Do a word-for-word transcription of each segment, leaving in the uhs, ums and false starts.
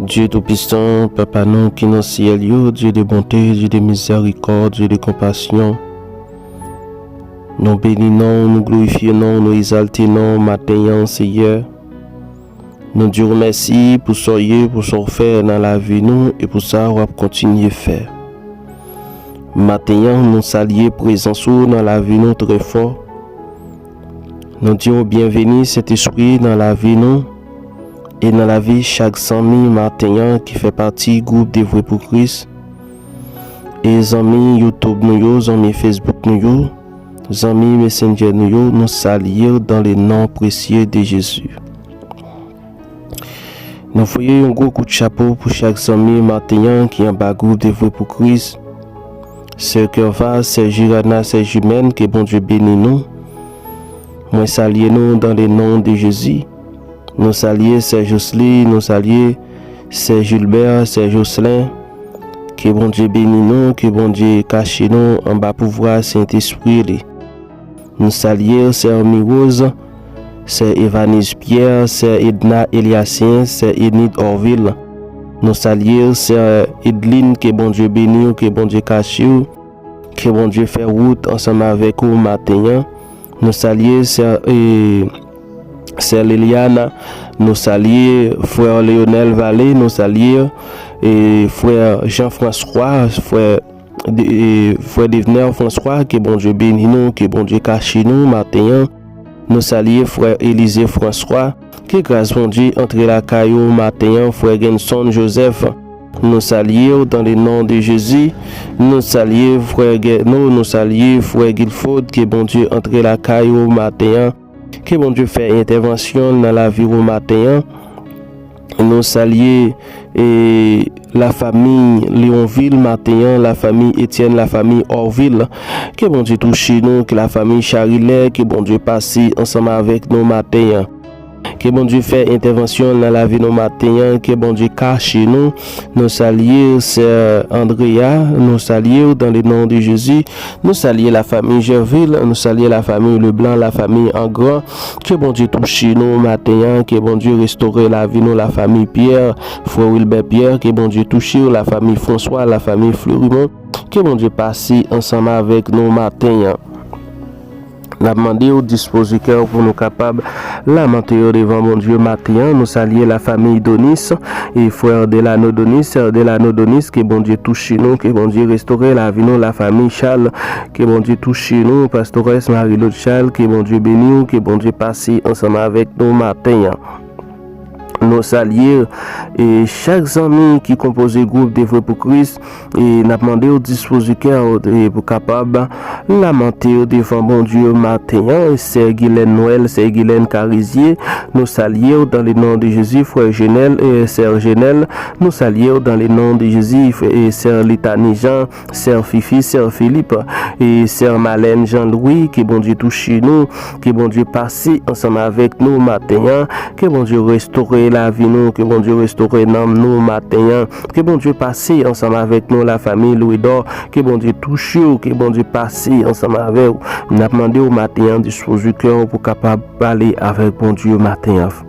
Dye Toupisan, Papa nou ki nan syèl yo, Dye de bonte, Dye de mizèrikòd, Dye de konpasyon, nou beni non w, nou glorifye non w, nou egzalte non w maten an, Seyè. Nou di w mèsi pou sa w ye, pou sa w fè nan lavi nou e pou sa w ap kontinye fè. Maten an, nou salye prezans ou nan lavi nou trè fò. Nou di w byenveni, Sentespri, nan lavi nou e nan lavi chak zanmi maten an ki fè pati gwoup Devwe pou Kris. E zanmi YouTube nou yo, zanmi Facebook nou yo, zanmi Messenger nou yo, nou salye w dans le nom précieux de Jésus. Nou voye yon gwo kout chapo pou chak zanmi maten an ki anba gwoup Devwe pou Kris. Sè Kerva, sè Jirana, sè Jimèn, ke Bondye beni nou. Mwen salye nou dans le nom de Jésus. Nou salye sè Josely, nou salye sè Gilbert, sè Jocelyn. Ke Bondye beni nou, ke Bondye kache nou anba pouvwa Sentespri li. Nou salye sè Mirose, sè Evanise Pierre, sè Edna Eliasien, sè Enid Orville. Nou salye sè Edline, ke Bondye beni w, ke Bondye kache w, ke Bondye fè wout ansanm avèk ou maten an. Nou salye sè, e, sè Liliana, nou salye frè Leonel Vallée, nou salye, e, frè Jean François, frè de, e, frè Devner François, ke Bondye beni nou, ke Bondye kache nou maten an. Nou salye frè Elysée François, ke gras Bondye antre lakay ou maten an, frè Genson Joseph. Nou salye w dans le nom de Jésus. Nou salye frè Geno, nou salye frè Guilford, ke Bondye antre lakay ou maten an. Ke Bondye fè entèvansyon nan lavi ou maten an. Nou salye, e, lafanmi Leonville maten an, lafanmi Etienne, lafanmi Orville. Ke Bondye touche nou, ke lafanmi Charilè, ke Bondye pase ansanm avèk nou maten an. Ke Bondye fè entèvansyon nan lavi nou maten an, ke Bondye kache nou. Nou salye sè Andrea, nou salye w dans le nom de Jésus. Nou salye lafanmi Gerville, nou salye lafanmi Leblanc, lafanmi Angran. Ke Bondye touche nou maten an, ke Bondye restore lavi nou, lafanmi Pierre, frè Wilbert Pierre, ke Bondye touche w, lafanmi François, lafanmi Fleurimond. Ke Bondye pase ansanm avèk nou maten an. N ap mande w dispoze kè w pou nou kapab lamante yo devan Bondye maten an. Nou salye lafanmi Donis e frè Delano Donis, sè Delano Donis, ke Bondye touche nou, ke Bondye restore lavi nou, lafanmi Charles, ke Bondye touche nou, pastorès Marie Claude Charles, ke Bondye beni w, ke Bondye pase ansanm avèk nou maten an. Nou salye, e, chak zanmi ki konpoze gwoup Devwe pou Kris, e n ap mande w dispoze kè w, e, pou kapab lamante yo devan Bondye maten an. Sè Gilène Noël, sè Gilène Carizier, nou salye w dans le nom de Jésus, frè Jenèl, e, sè Jenèl, nou salye w dans le nom de Jésus, frè, e, sè Litani Jean, sè Fifi, sè Philippe, e sè Malène Jean Louis, ke Bondye touche nou, ke Bondye pase ansanm avèk nou maten an, ke Bondye restore lavi nou, ke Bondye restore nanm nou maten an, ke Bondye pase ansanm avèk nou, lafanmi Louidor, ke Bondye touche w, ke Bondye pase ansanm avè w. N ap mande w maten an dispoze kè w pou kapab pale avèk Bondye maten an.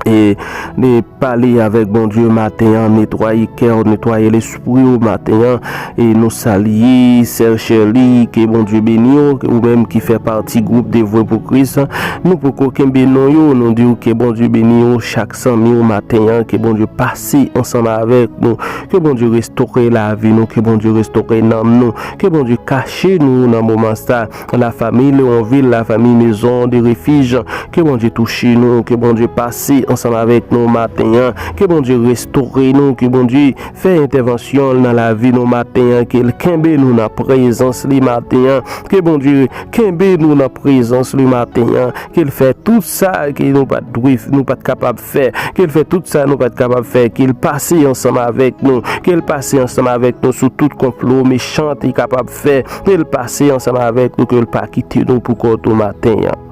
E, e pale avèk Bondye maten an, netwaye kè w, netwaye lespri w maten an. E nou salye sè Shirley, ke Bondye beni w, ou menm ki fè pati gwoup Devwe pou Kris. Nou poko kenbe non yo, nou di w ke Bondye beni w, chak zanmi w maten an, ke Bondye pase ansanm avèk nou, ke Bondye restore lavi nou, ke Bondye restore nanm nou, ke Bondye kache nou nan moman sa. Lafanmi Leonville, lafanmi Maison de Refuge, ke Bondye touche nou, ke Bondye pase ansanm avèk nou maten an, ke Bondye restore nou, ke Bondye fè entèvansyon nan lavi nou maten an, ke l kenbe nou nan prezans li maten an, ke Bondye kenbe nou nan prezans li maten an, ke l fè tout sa ke nou pa t dwe, nou pa t kapab fè, ke l fè tout sa nou pa t kapab fè, ke l pase ansanm avèk nou, ke l pase ansanm avèk nou sou tout konplo mechan te kapab fè, ke l pase ansanm avèk nou, ke l pa kite nou pou kont ou maten an.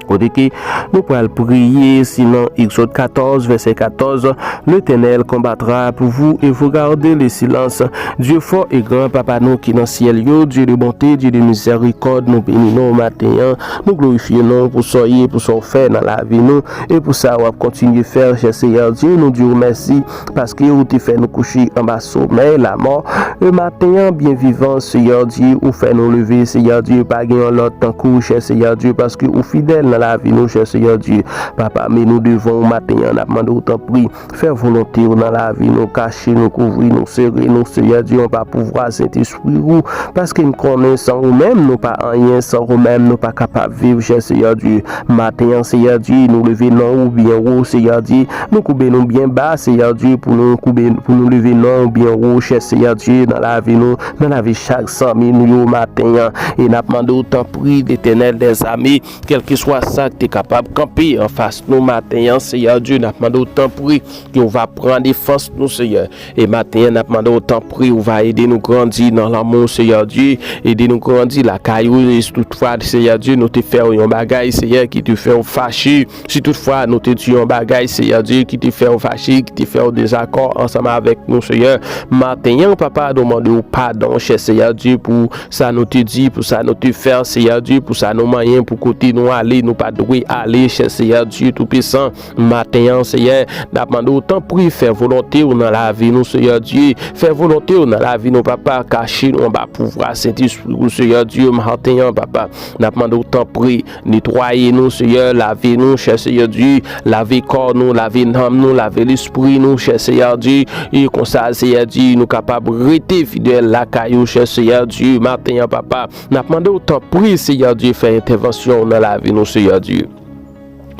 Kote ke nou pral priye, sinon Exode quatorze, verset quatorze, L'Éternel combattra pour vous et vous gardez le silence. Dieu fort et grand, Papa nou ki nan syèl yo, Dieu de bonté, Dieu de miséricorde, nou beni non w maten an, nou glorifye non w pou sa w ye, pou sa w fè nan lavi nou, e pou sa w ap kontinye fè, chè Seyè Dye, nou di w mèsi, paske ou te fè nou kouche anba somèy lamò. E maten an, byen vivan, Seyè Dye, ou fè nou leve, Seyè Dye, pa gen yon lòt tankou w, chè Seyè Dye, paske ou fidèl nan lavi nou, chè Seyè Dye. Papa, men nou devan w maten an, n ap mande w tanpri, fè volonte w nan lavi nou, kache nou, kouvri nou, sere nou, Seyè Dye, anba pouvwa Sentespri w, paske n konnen san ou menm nou pa anyen, san ou menm nou pa kapab viv, chè Seyè Dye. Maten an, Seyè Dye, nou leve non ou byen wo, Seyè Dye, nou koube nou byen ba, Seyè Dye, pou nou koube, pou nou leve non ou byen wo, chè Seyè Dye, nan lavi nou, nan lavi chak zanmi nou yo maten an. E n ap mande w tanpri, Letènèl dèzame, kèlkeswa sa k te kapab kanpe anfas nou maten an, Seyè Dye, n ap mande w tanpri ke w va pran defans nou, Seyè. E maten an, n ap mande w tanpri, ou va ede nou grandi nan lanmou, Seyè Dye. Ede nou grandi lakay ou, e si toutfwa, Seyè Dye, nou te fè w yon bagay, Seyè, ki te fè w fache. Si toutfwa, nou te di yon bagay, Seyè Dye, ki te fè w fache, ki te fè w dezakò ansanm avèk nou, Seyè. Maten an, Papa, nou mande w padon, chè Seyè Dye, pou sa nou te di, pou sa nou te fè, Seyè Dye, pou sa nou manyen, pou kote nou ale, nou pa dwe ale, chè Seyè Dye Toupisan. Maten an, Seyè, n ap mande w tanpri fè volonte w nan lavi nou, Seyè Dye. Fè volonte w nan lavi nou, Papa. Kache nou anba pouvwa Sentespri w, Seyè Dye. Maten an, Papa, n ap mande w tanpri netwaye nou, Seyè. Lave nou, chè Seyè Dye. Lave kò nou, lave nanm nou, lave lespri nou, chè Seyè Dye. E konsa, Seyè Dye, nou kapab rete fidèl lakay ou, chè Seyè Dye. Maten an, Papa, n ap mande w tanpri, Seyè Dye, fè entèvansyon w nan lavi nou, Seyè Dye.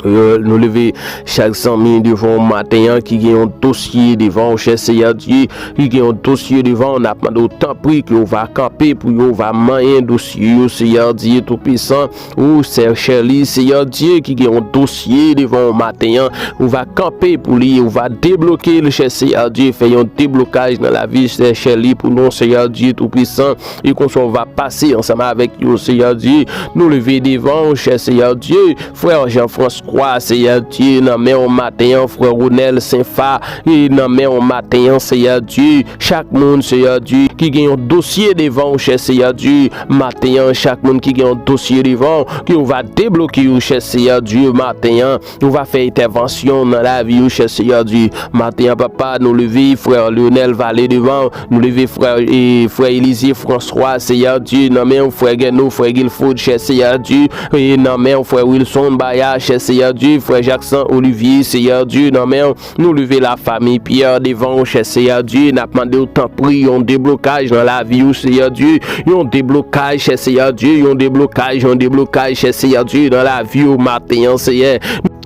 Euh, nou leve chak zanmi devan w maten an ki gen yon dosye devan w, chè Seyè Dye, ki gen yon dosye devan w, n ap mande w tanpri ke w va kanpe pou yo, w va manyen dosye yo, Seyè Dye Toupisan. Ou, sè Shirley, Seyè Dye, ki gen yon dosye devan w maten an, ou va kanpe pou li, ou va debloke l, chè Seyè Dye, fè yon deblokaj nan lavi sè Shirley pou nou, Seyè Dye Toupisan. E konsa w va pase ansanm avèk yo, Seyè Dye. Nou leve devan w, chè Seyè Dye, frè Jean François, Seyè Dye, nan men w maten an, frè Ronel Senfa, e nan men w maten an, Seyè Dye, chak moun, Seyè Dye, ki gen yon dosye devan w, chè Seyè Dye, maten an, chak moun ki gen yon dosye devan w, ke w va debloke yo, chè Seyè Dye, maten an, ou va fè entèvansyon nan lavi yo, chè Seyè Dye. Maten an, Papa, nou leve frè Lionel Vallée devan w, nou leve frè, e, frè Elizé François, Seyè Dye, nan men w, frè Geno, frè Guilford, chè Seyè Dye, e nan men w, frè Wilson Bayard, chè Seyè Dye, frè Jackson Olivier, Seyè Dye, nan men w, nou leve lafanmi Pierre devan w, chè Seyè Dye, n ap mande w tanpri yon deblokaj nan lavi yo, Seyè Dye, yon deblokaj, chè Seyè Dye, yon deblokaj, yon deblokaj, chè Seyè Dye, nan lavi yo maten an, Seyè.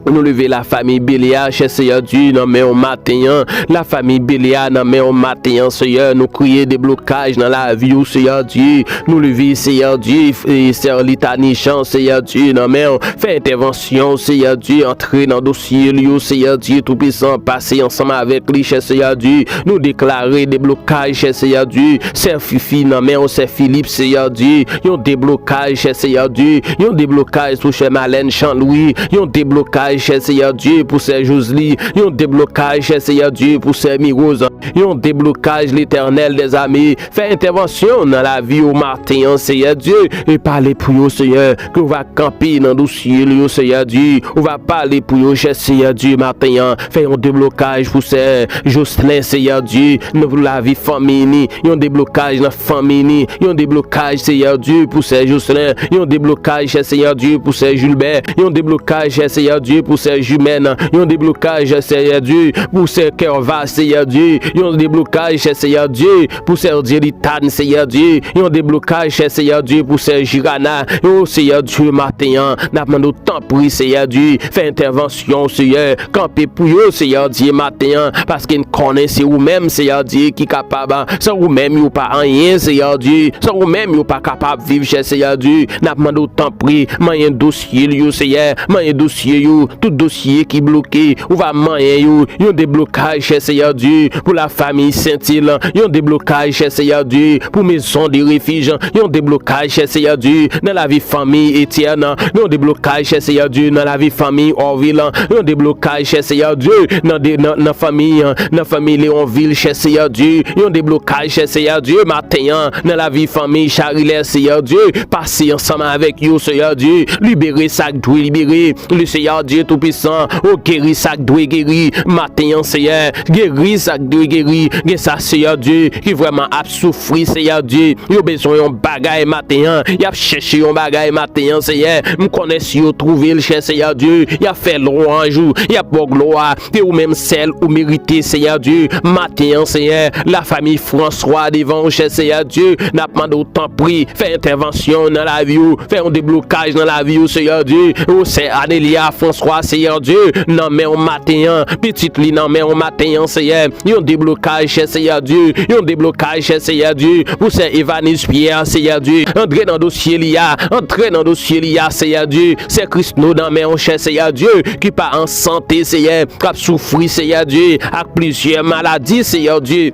Nou leve lafanmi Belia, chè Seyè Dye, nan men w maten an. Lafanmi Belia, nan men w maten an, Seyè. Nou kriye deblokaj nan lavi w, Seyè Dye. Nou leve, Seyè Dye, f-, e, sè Litani Jean, Seyè Dye, nan men w. Fè entèvansyon, Seyè Dye, antre nan dosye li yo, Seyè Dye Toupisan, pase ansanm avèk li, chè Seyè Dye. Nou deklare deblokaj, chè Seyè Dye. Sè Fifi, nan men w, sè Philippe, Seyè Dye. Yon deblokaj, chè Seyè Dye. Yon deblokaj pou sè Malène Jean Louis. Yon deblokaj, chè Seyè Dye, pou sè Josely. Yon deblokaj, chè Seyè Dye, pou sè Miroz. Yon deblokaj, Letènèl dèzame. Fè entèvansyon nan lavi yo maten an, Seyè Dye, e pale pou yo, Seyè, ke w va kanpe nan dosye li yo, Seyè Dye, ou va pale pou yo, chè Seyè Dye, maten an, fè yon deblokaj pou sè Jocelyn, Seyè Dye, nan lavi fanmi ni, yon deblokaj nan fanmi ni, yon deblokaj, Seyè Dye, pou sè Jocelyn, yon deblokaj, chè Seyè Dye, pou sè Gilbert, yon deblokaj, chè Seyè Dye, pou sè Jimène, yon deblokaj, Seyè Dye, pou sè Kerva, Seyè Dye, yon deblokaj, chè Seyè Dye, pou sè Dye Litane, Seyè Dye, yon deblokaj, chè Seyè Dye, pou sè Jirana, o Seyè Dye, maten an, n ap mande w tanpri, Seyè Dye, fè entèvansyon, Seyè, kanpe pou yo, Seyè Dye, maten an, paske n konnen se ou menm, Seyè Dye, ki kapab, san ou menm, yo pa anyen, Seyè Dye, san ou menm, yo pa kapab viv, chè Seyè Dye, n ap mande w tanpri, manyen dosye yo, Seyè, manyen dosye yo, tout dosye ki bloke, ou va manyen yo, yon deblokaj, chè Seyè Dye, pou lafanmi Sentil, yon deblokaj, chè Seyè Dye, pou Maison de Refuge, yon deblokaj, chè Seyè Dye, nan lavi fanmi Etienne, yon deblokaj, chè Seyè Dye, nan lavi fanmi Orville, yon deblokaj, chè Seyè Dye, nan, de, nan, nan fanmi, nan fanmi Leonville, chè Seyè Dye, yon deblokaj, chè Seyè Dye, maten an, nan lavi fanmi Charilè, Seyè Dye, pase ansanm avèk yo, Seyè Dye, libere sa k dwe libere, le Seyè Dye Toupisan, o geri sa k dwe geri, maten an, Seyè, geri sa k dwe geri, gen sa, Seyè Dye, ki vrèman ap soufri, Seyè Dye, yo bezwen yon bagay maten an, y ap chèche yon bagay maten an, Seyè, m konnen si yo twouve l, chè Seyè Dye, y ap fè lwanj ou, y ap ba w glwa, se ou menm sèl ou merite, Seyè Dye, maten an, Seyè, lafanmi Franswa devan w, chè Seyè Dye, n ap mande w tanpri, fè entèvansyon nan lavi yo, fè yon deblokaj nan lavi yo, Seyè Dye, o sè Anelia Franswa, Seyè Dye, nan men w maten an, pitit li nan men w maten an, Seyè, yon deblokaj, chè Seyè Dye, yon deblokaj, chè Seyè Dye, pou sè Evanise Pierre, Seyè Dye, antre nan dosye li a, antre nan dosye li a, Seyè Dye, sè Krisno nan men w, chè Seyè Dye, ki pa an sante, Seyè, k ap soufri, Seyè Dye, ak plizyè maladi, Seyè Dye.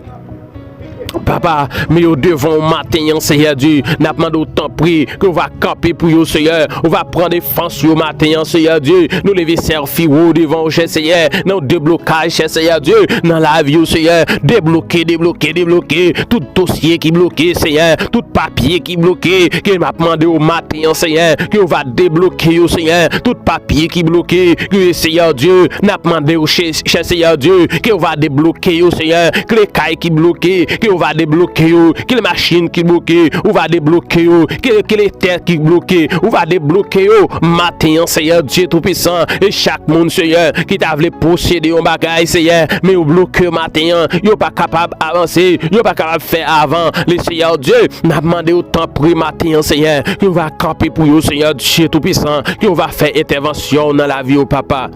Papa, men yo devan w maten an, Seyè Dye. N ap mande w tanpri ke w va kanpe pou yo, Seyè. Ou va pran defans yo maten an, Seyè Dye. Nou leve sèvi w devan w, chè Seyè. Nan yon deblokaj, chè Seyè Dye. Nan lavi yo, Seyè. Debloke, debloke, debloke. Tout dosye ki bloke, Seyè. Tout papye ki bloke. Ke m ap mande w maten an, Seyè. Ke w va debloke yo, Seyè. Tout papye ki bloke. Ke, Seyè Dye, n ap mande w, chè, chè Seyè Dye. Ke w va debloke yo, Seyè. Kle kay ki bloke, ke w va debloke yo. Kle machin ki bloke, ou va debloke yo. Kle, kle tè ki bloke, ou va debloke yo. Maten an, Seyè Dye Toupisan, e chak moun, Seyè, ki ta vle posede yon bagay, Seyè, men yo bloke maten an, yo pa kapab avanse, yo pa kapab fè avan. Le Seyè Dye, n ap mande w tanpri maten an, Seyè, ke w va kanpe pou yo, Seyè Dye Toupisan, ke w va fè entèvansyon nan lavi yo, Papa.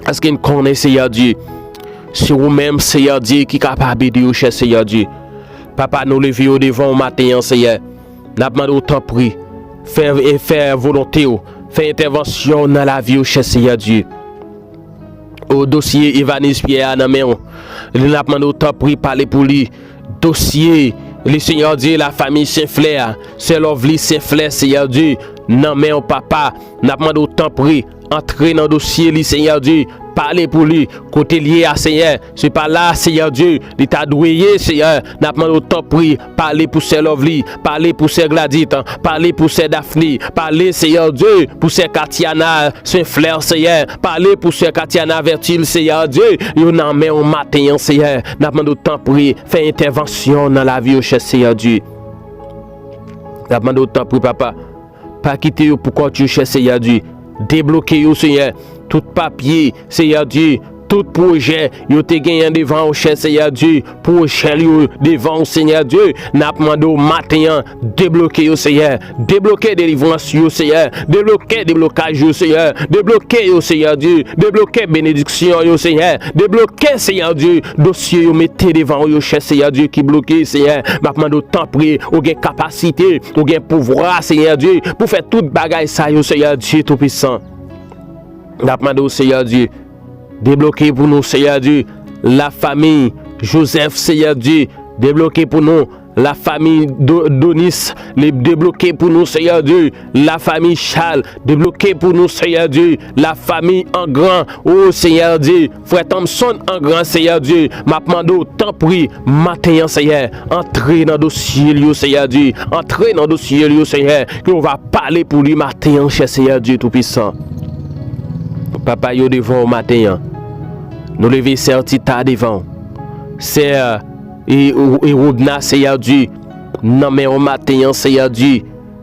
Paske n konnen, Seyè Dye, se ou menm, Seyè Dye, ki kapab ede yo, chè Seyè Dye. Papa, nou leve yo devan w maten an, Seyè. N ap mande w tanpri, fè, fè volonte w, fè entèvansyon nan lavi yo, chè Seyè Dye. O dosye Evanise Pierre a nan men w. N ap mande w tanpri, pale pou li. Dosye, le Seyè Dye, lafanmi Senflè a, sè Lovely Senflè, Seyè Dye, nan men w, Papa. N ap mande w tanpri, antre nan dosye li, Seyè Dye. Pale pou li. Kote l ye a, Seyè. Se pa la, Seyè Dye, li ta dwe ye, Seyè. N ap mande w tanpri, pale pou sè Lovely, pale pou sè Gladys, pale pou sè Daphne, pale, Seyè Dye, pou sè Katiana, Senflè, Seyè. Pale pou sè Katiana Vertil, Seyè Dye. Yo nan men w maten an, Seyè. N ap mande w tanpri, fè entèvansyon nan lavi yo, chè Seyè Dye. N ap mande w tanpri, Papa. Pa kite yo pou kont yo, chè Seyè Dye. Debloke yo, Seyè. Tout papye, Seyè Dye. Tout pwojè yo te genyen devan w, chè Seyè Dye. Pwojè yo devan w, Seyè Dye. N ap mande w maten an, debloke yo, Seyè. Debloke delivrans yo, Seyè. Debloke deblokaj yo, Seyè. Debloke yo, Seyè Dye. Debloke benediksyon yo, Seyè. Debloke, Seyè Dye, dosye yo mete devan w yo, chè Seyè Dye, ki bloke, Seyè. M ap mande w tanpri, ou gen kapasite, ou gen pouvwa, Seyè Dye, pou fè tout bagay sa yo, Seyè Dye Toupisan. N ap mande w, Seyè Dye, debloke pou nou, Seyè Dye, lafanmi Joseph, Seyè Dye, debloke pou nou, lafanmi Do-, Donis, li debloke pou nou, Seyè Dye, lafanmi Charles, debloke pou nou, Seyè Dye, lafanmi Angran, o Seyè Dye, frè Thompson Angran, Seyè Dye, m ap mande w, tanpri, maten an, Seyè, antre nan dosye l yo, Seyè Dye, antre nan dosye l yo, Seyè, ke w va pale pou li maten an, chè Seyè Dye Toupisan. Papa, yo devan w maten an. Nou leve sè Tita devan w. Sè, e, e Rodna, Seyè Dye, nan men w maten an, Seyè Dye.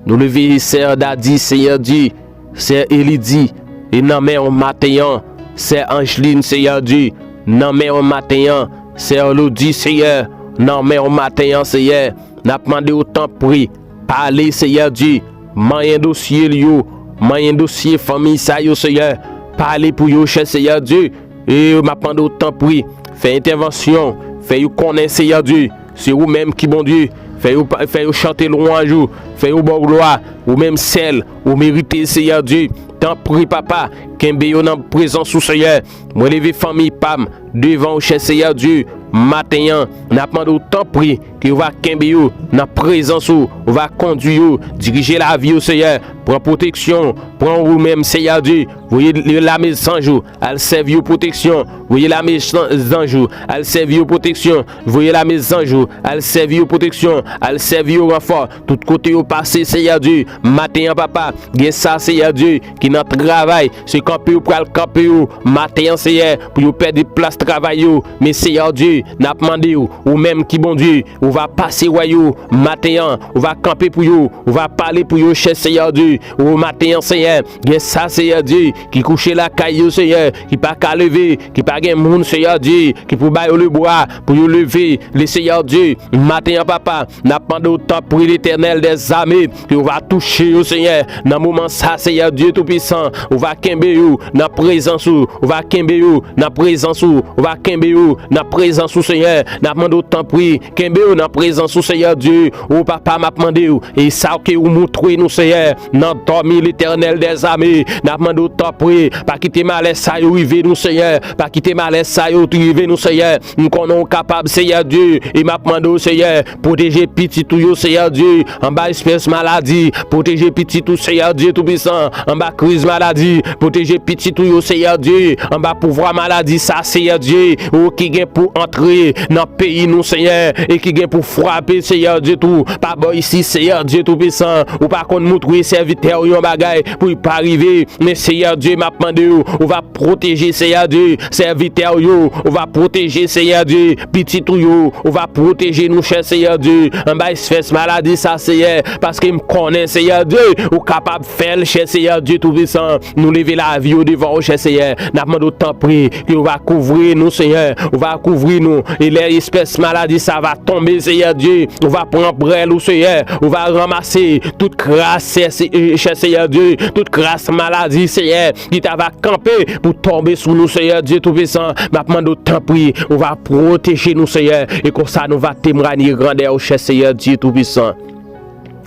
Nou leve sè Dadi, Seyè Dye. Sè Elidi, e nan men w maten an. Sè Angeline, Seyè Dye, nan men w maten an. Sè Lodi, Seyè, nan men w maten an, Seyè. N ap mande w, tanpri, pale, Seyè Dye. Manyen dosye l yo, manyen dosye fanmi sa yo, Seyè. Pale pou yo, chè Seyè Dye. E m ap mande w, tanpri, fè entèvansyon, fè yo konnen, Seyè Dye, se ou menm ki Bondye. Fè yo pa, fè yo chante lwanj ou, fè yo ba w glwa. Ou menm sèl, ou merite, Seyè Dye. tanpri, papa, kenbe yo nan prezans ou, Senyè. Mwen leve fanmi pa m devan ou, chè Senyè Dye, maten an. N ap mande w, tanpri, ke w va kenbe yo nan prezans ou, ou va kondui yo, dirije lavi yo, Senyè. Pran pwoteksyon, pran ou menm, Senyè Dye. Voye lame zanj ou al sèvi yo pwoteksyon. Voye lame zanj ou al sèvi yo pwoteksyon. Voye lame zanj ou al sèvi yo pwoteksyon, al sèvi yo ranfò. Tout kote yo pase, Senyè Dye, maten an, papa, gen sa, Senyè Dye, ki nan travay, se kanpe yo pral kanpe yo maten an, Senyè, pou yo pèdi plas travay yo. Men, Senyè Dye, n ap mande w, ou menm ki Bondye, ou va pase wè yo maten an, ou va kanpe pou yo, ou va pale pou yo, chè Senyè Dye. O maten an, Senyè, gen sa, Senyè Dye, ki kouche lakay yo, Senyè, ki pa ka leve, ki pa gen moun, Senyè Dye, ki pou ba yo lebra pou yo leve. Le Senyè Dye, maten an, papa, n ap mande w, tanpri, Letènèl dèzame, ke w va touche yo, Senyè, nan moman sa, Senyè Dye Toupisan. Ou va kenbe yo nan prezans ou, ou va kenbe yo nan prezans ou, ou va kenbe yo nan prezans ou, Senyè. N ap mande w, tanpri, kenbe yo nan prezans ou, Senyè Dye. O papa, m ap mande w, e sa ke ou montre nou, Senyè, nan dòmi, Letènèl dèzame, n ap mande w, tanpri, pa kite malè sa yo rive nou, Senyè. Pa kite malè sa yo rive nou, Senyè. M konnen w kapab, Senyè Dye, e m ap mande w, Senyè, pwoteje pitit ou yo, Senyè Dye, anba espès maladi. Pwoteje pitit ou, Senyè Dye Toupisan, anba kriz maladi. Pwoteje pitit ou yo, Senyè Dye, anba pouvwa maladi sa, Senyè Dye, ou ki gen pou antre nan peyi nou, Senyè, e ki gen pou frape, Senyè Dye, tou pa bò isi, Senyè Dye Toupisan. Ou pa konn montre sèvitè w yon bagay pou l pa rive. Men, Senyè Dye, m ap mande w, ou va pwoteje, Senyè Dye, sèvitè w yo, ou va pwoteje, Senyè Dye, pitit ou yo, ou va pwoteje nou, chè Senyè Dye, anba espès maladi sa, Senyè, paske m konnen, Senyè Dye, ou kapab fè l, chè Senyè Dye Toupisan. Nou leve lavi yo devan ou, chè Senyè. N ap mande w, tanpri, ke ou va kouvri nou, Senyè. Ou va kouvri nou. E lè espès maladi sa va tonbe, Senyè Dye, ou va pran prèl ou, Senyè. Ou va ranmase tout kras, chè Se-, chè Senyè Dye, tout kras maladi, Senyè, ki ta va kanpe pou tonbe sou nou, Senyè Dye Toupisan. M ap mande w, tanpri, ou va pwoteje nou, Senyè, e konsa nou va temwanye grandè ou, chè Senyè Dye Toupisan.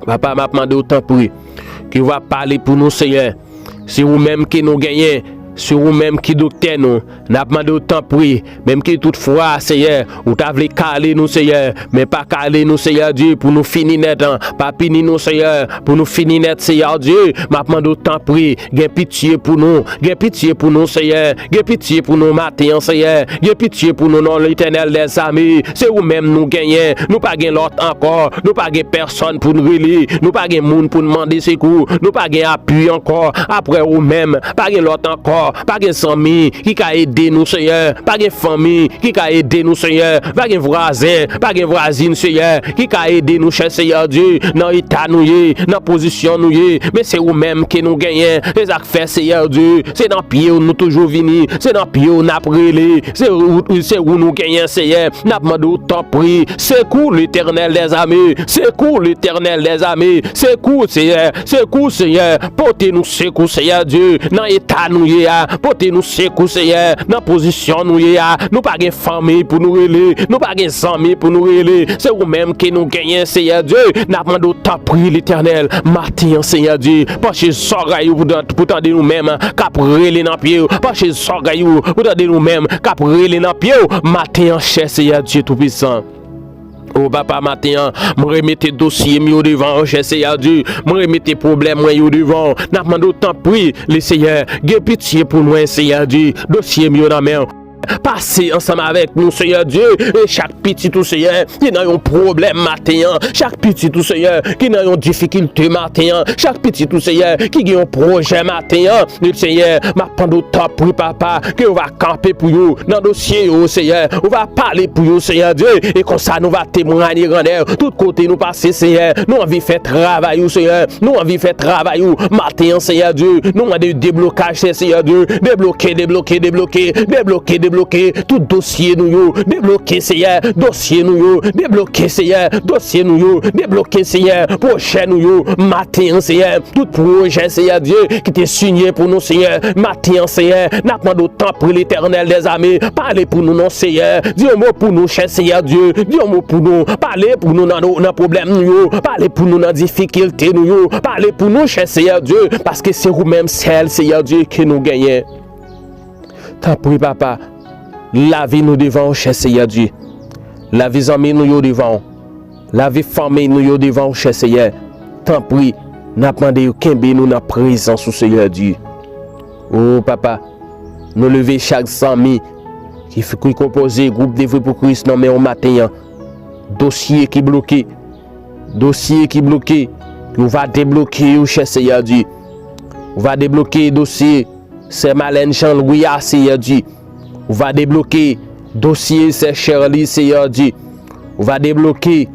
Papa, m ap mande w, tanpri, ke w va pale pou nou, Senyè. Se ou menm ke nou genyen, se ou menm ki doktè nou. N ap mande w, tanpri, menm ke toutfwa, Senyè, ou ta vle kale nou, Senyè, men pa kale nou, Senyè Dye, pou nou fini nèt, an. Pa pini nou, Senyè, pou nou fini nèt, Senyè Dye. M ap mande w, tanpri, gen pitye pou nou, gen pitye pou nou, Senyè, gen pitye pou nou maten an, Senyè, gen pitye pou nou, non, Letènèl dèzame. Se ou menm nou genyen, nou pa gen lòt ankò, nou pa gen pèsonn pou n rele, nou pa gen moun pou n mande sekou, nou pa gen apui ankò aprè ou menm. Pa gen lòt ankò, pa gen zanmi ki ka ede nou, Senyè, pa gen fanmi ki ka ede nou, Senyè, pa gen vwazen, pa gen vwazin, Senyè, ki ka ede nou, chè Senyè Dye, nan eta nou ye, nan pozisyon nou ye. Men se ou menm ke nou genyen. Se sa k fè, Senyè Dye, se nan pye w nou toujou vini, se nan pye w n ap rele, se ou, se ou nou genyen, Senyè. N ap mande w, tanpri, sekou, Letènèl dèzame, sekou, Letènèl dèzame, sekou, Senyè, sekou, Senyè, pote nou sekou, Senyè Dye, nan eta nou ye a, pote nou sekou, Senyè, nan pozisyon nou ye a. Nou pa gen fanmi pou nou rele, nou pa gen zanmi pou nou rele, se ou menm ke nou genyen, Senyè Dye. N ap mande w, tanpri, Letènèl, maten an, Senyè Dye, panche zòrèy ou pou tan-, pou tande nou menm k ap rele nan pye w, panche zòrèy ou pou tande nou menm k ap rele nan pye w maten an, chè Senyè Dye Toupisan. O papa, maten an, mwen remete dosye m yo devan ou, chè Senyè Dye. Mwen remete pwoblèm mwen yo devan ou. N ap mande w, tanpri, le Senyè, gen pitye pou mwen, Senyè Dye. Dosye m yo nan men w. Pase ansanm avèk nou, Senyè Dye, e chak pitit ou, Senyè, ki nan yon pwoblèm maten an, chak pitit ou, Senyè, ki nan yon difikilte maten an, chak pitit ou, Senyè, ki gen yon pwojè maten an, e Senyè, m ap mande w, tanpri, papa, ke w va kanpe pou yo nan dosye yo, Senyè, ou va pale pou yo, Senyè Dye, e konsa nou va temwanye grandè w tout kote nou pase, Senyè. Nou anvi fè travay ou, Senyè. Nou anvi fè travay ou maten an, Senyè Dye. Nou mande deblokaj, Senyè Dye. Debloke, debloke, debloke, debloke, debloke. debloke tout dosye nou yo, debloke, Seyè, dosye nou yo, debloke, Seyè, dosye nou yo, debloke, Seyè, pwojè nou yo, maten an, Seyè, tout pwojè, Seyè Dye, ki te siyen pou nou, Seyè, maten an, Seyè, n ap mande w, tanpri, Letènèl dèzame, pale pou nou non, Seyè, di yon mo pou nou, chè Seyè Dye, di yon mo pou nou, pale pou nou nan, nan pwoblèm nou yo, pale pou nou nan difikilte nou yo, pale pou nou, chè Seyè Dye, paske se ou menm sèl, Seyè Dye, ke nou genyen. Tanpri, Papa, lavi nou devan w, chè Seyè Dye. Lavi zanmi nou yo devan w. Lavi fanmi nou yo devan w, chè Seyè. Tanpri, n ap mande w kenbe nou nan prezans ou, Seyè Dye. O, Papa, nou leve chak zanmi ki f-, ki konpoze gwoup Devwe pou Kris nan men w maten an. Dosye ki bloke, dosye ki bloke, ou va debloke yo, chè Seyè Dye. Ou va debloke dosye Sè Malèn Jean Louis a, Seyè Dye. Ou va debloke dosye Sè Shirley, Seyè Dye. Ou va debloke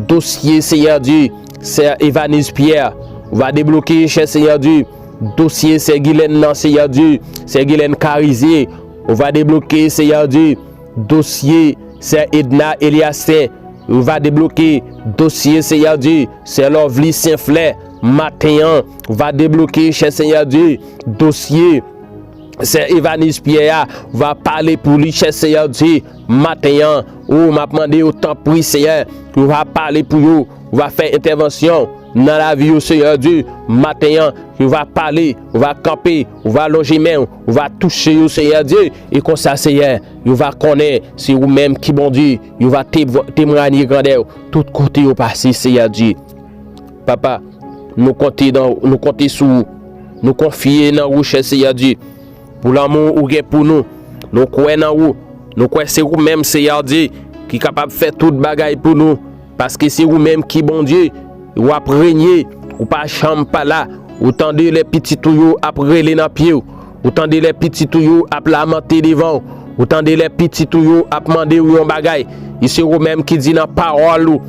dosye, Seyè Dye, Sè Evanise Pierre. Ou va debloke, chè Seyè Dye, dosye Sè Guylaine nan, Seyè Dye, Sè Guylaine Carizier. Ou va debloke, Seyè Dye, dosye Sè Edna Eliaster. Ou va debloke dosye, Seyè Dye, Sè Lovely Saint Flè. Maten an, ou va debloke, chè Seyè Dye, dosye Sè Evanise Pierre a, ou va pale pou li, chè Seyè Dye, maten an. O, m ap mande w, tanpri, Seyè, ou va pale pou yo, ou va fè entèvansyon nan lavi yo, Seyè Dye, maten an, ou va pale, ou va kanpe, ou va lonje men w, ou va touche yo, Seyè Dye, e konsa, Seyè, yo va konnen se ou menm ki Bondye, yo va te-, temwanye grandè w tout kote yo pase, Seyè Dye. Papa, nou konte nan, nou konte sou ou. Nou konfye nan ou, chè Seyè Dye. Pou lanmou ou gen pou nou. Nou kwè nan ou. Nou kwè se ou menm, Seyè Dye, ki kapab fè tout bagay pou nou. Paske se ou menm ki Bondye. W ap renye. Ou pa janm pa la. Ou tande lè pitit ou yo ap rele nan pye w. Ou tande lè pitit ou yo ap lamante devan w. Ou tande lè pitit ou yo ap mande w yon bagay. E se ou menm ki di nan pawòl ou,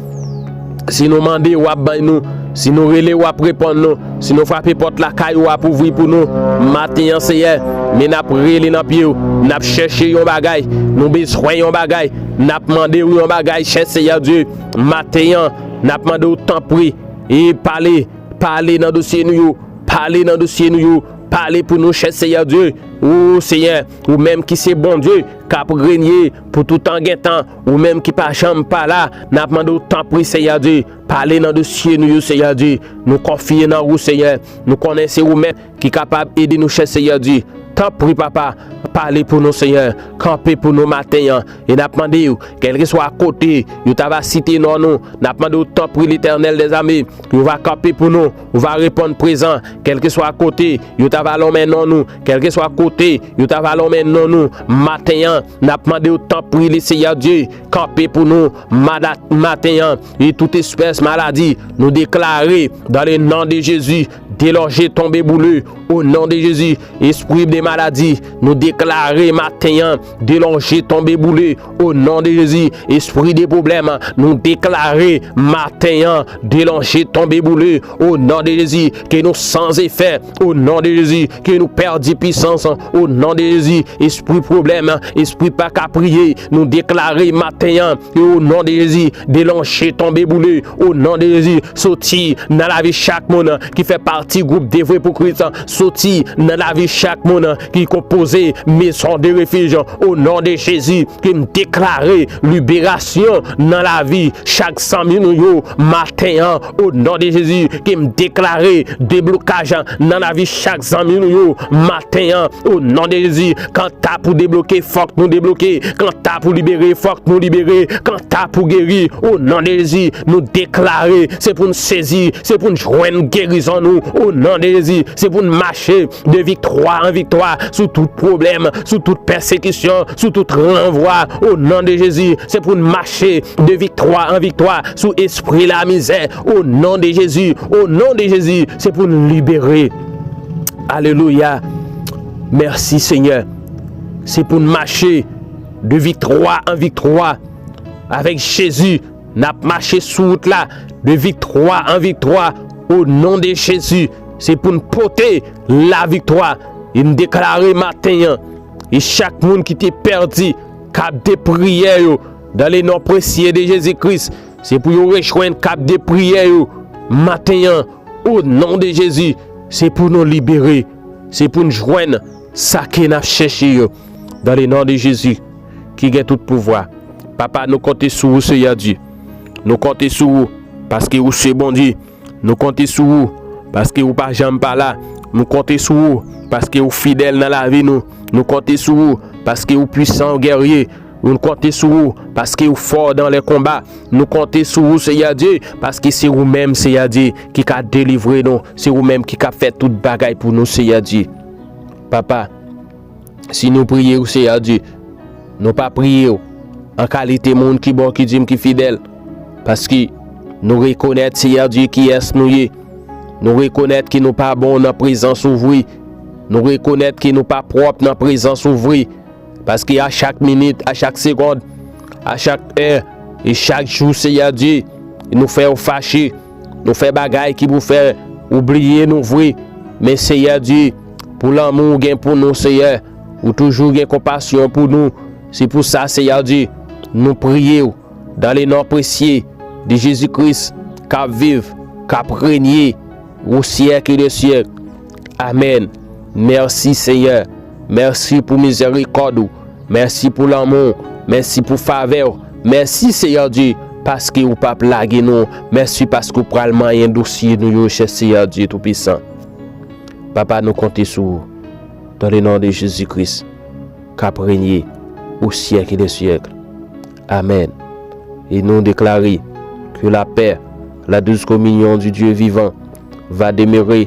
si nou mande, w ap bay nou. Si nou rele, w ap reponn nou. Si nou frape pòt lakay ou, w ap ouvri pou nou. Maten an, Seyè, men n ap rele nan pye w. N ap chèche yon bagay. Nou bezwen yon bagay. N ap mande w yon bagay, chè Seyè Dye. Maten an, n ap mande w, tanpri, e pale. Pale nan dosye nou yo. Pale nan dosye nou yo. Pale pou nou, chè Seyè Dye. O Seyè, ou menm ki se Bondye, k ap renye pou toutan gen tan, ou menm ki pa janm pa la, n ap mande w, tanpri, Seyè Dye, pale nan dosye nou yo, Seyè Dye. Nou konfye nan ou, Seyè. Nou konnen se ou menm ki kapab ede nou, chè Seyè Dye. Tanpri, Papa, pale pou nou, Seyè. Kanpe pou nou maten an. E n ap mande w, kèlkeswa kote yo ta va site non nou, n ap mande w, tanpri, Letènèl dèzame, ou va kanpe pou nou, ou va reponn prezan, kèlkeswa kote yo ta va lonmen non nou, kèlkeswa kote yo ta va lonmen non nou, maten an, n ap mande w, tanpri, Seyè Dye, kanpe pou nou, mada-, maten an, e tout espès maladi, nou deklare, dans le nom de Jésus, délogé, tombé, boulé, au nom de Jésus. Espri de maladi, nou deklare maten an, délogé, tombé, boulé, au nom de Jésus. Espri de pwoblèm, nou deklare maten an, délogé, tombé, boulé, au nom de Jésus. Ke nou san efè, au nom de Jésus. Ke nou pèdi pwisans, au nom de Jésus. Espri pwoblèm, espri pa ka priye, nou deklare maten an, e au nom de Jésus, délogé, tombé, boulé, au nom de Jésus. Soti nan lavi chak moun ki fè pati gwoup Devwe pou Kris. Soti nan lavi chak moun ki konpoze Maison de Refuge. Au nom de Jésus, ke m deklare liberasyon nan lavi chak zanmi nou yo maten an. Au nom de Jésus, ke m deklare deblokaj nan lavi chak zanmi nou yo maten an. Au nom de Jésus, kanta pou debloke, fòk nou debloke. Kanta pou libere, fòk nou libere. Kanta pou geri, au nom de Jésus, nou deklare, se pou n sezi, se pou n jwenn gerizon nou, au nom de Jésus, se pou n mache de viktwa an viktwa, sou tout pwoblèm, sou tout pèsekisyon, sou tout ranvwa, au nom de Jésus, se pou n mache de viktwa an viktwa, sou espri lamizè, au nom de Jésus, au nom de Jésus, se pou n libere. Alelouya. Mèsi, Senyè. Se pou n mache de viktwa an viktwa. Avèk Jezi, n ap mache sou wout la de viktwa an viktwa. O non de Jezi, se pou n pote laviktwa. E n deklare maten an, E chak moun ki te pèdi kab de priyè yo, dans le nom précieux de Jésus-Christ, se pou yo rejwenn kab de priyè yo maten an, o non de Jezi. Se pou nou libere, se pou n jwenn sa ke n ap chèche yo, dans le nom de Jésus ki gen tout pouvwa. Papa, nou konte sou ou, Seyè Dye. Nou konte sou ou, paske ou se Bondye. Nou konte sou ou, paske ou pa janm pa la. Nou konte sou ou, paske ou fidèl nan lavi nou. Nou konte sou ou, paske ou pwisan, ou gèrye. Nou konte sou ou, paske ou fò dans les combats. Nou konte sou ou, Seyè Dye, paske se ou menm, Seyè Dye, ki ka delivre nou. Se ou menm ki ka fè tout bagay pou nou, Seyè Dye. Papa, si nou priye ou, Seyè Dye, nou pa priye ou an kalite moun ki bon, ki dim, ki fidèl. Paske nou rekonèt, Seyè Dye, kiyès nou ye. Nou rekonèt ke nou pa bon nan prezans ou vre. Nou rekonèt ke nou pa pwòp nan prezans ou vre. Paske a chak minit, a chak segonn, a chak è, e chak jou, Seyè Dye, nou fè ou fache. Nou fè bagay ki pou fè ou bliye nou vre. Men, Seyè Dye, pou lanmou ou gen pou nou, Seyè, ou toujou gen konpasyon pou nou. Se pou sa, Seyè Dye, nou priye ou, dans le nom précieux de Jésus-Christ, k ap viv, k ap renye au siècle des siècles. Amèn. Mèsi, Seyè. Mèsi pou mizèrikòd ou. Mèsi pou lanmou w. Mèsi pou favè w. Mèsi, Seyè Dye, paske ou p ap lage nou. Mèsi paske ou pral manyen dosye nou yo, chè Seyè Dye Toupisan. Papa, nou konte sou ou. Dans le nom de Jésus-Christ, k ap renye au siècle des siècles. Amèn. E nou deklare ke lapè, la douce communion du Dieu vivant, va demeurer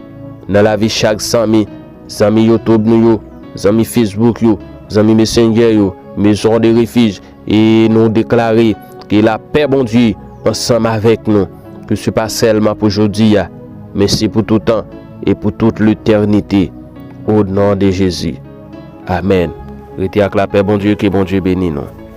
nan lavi chak zanmi, zanmi YouTube nou yo, zanmi Facebook yo, zanmi Messenger yo, Maison de Refuge, e nou deklare ke lapè Bondye ansanm avèk nou, ke se pa sèlman pou jodi a, men se pou tout tan e pou tout letènite. O non de Jezi. Amèn. Rete ak lapè Bondye, ke Bondye beni nou.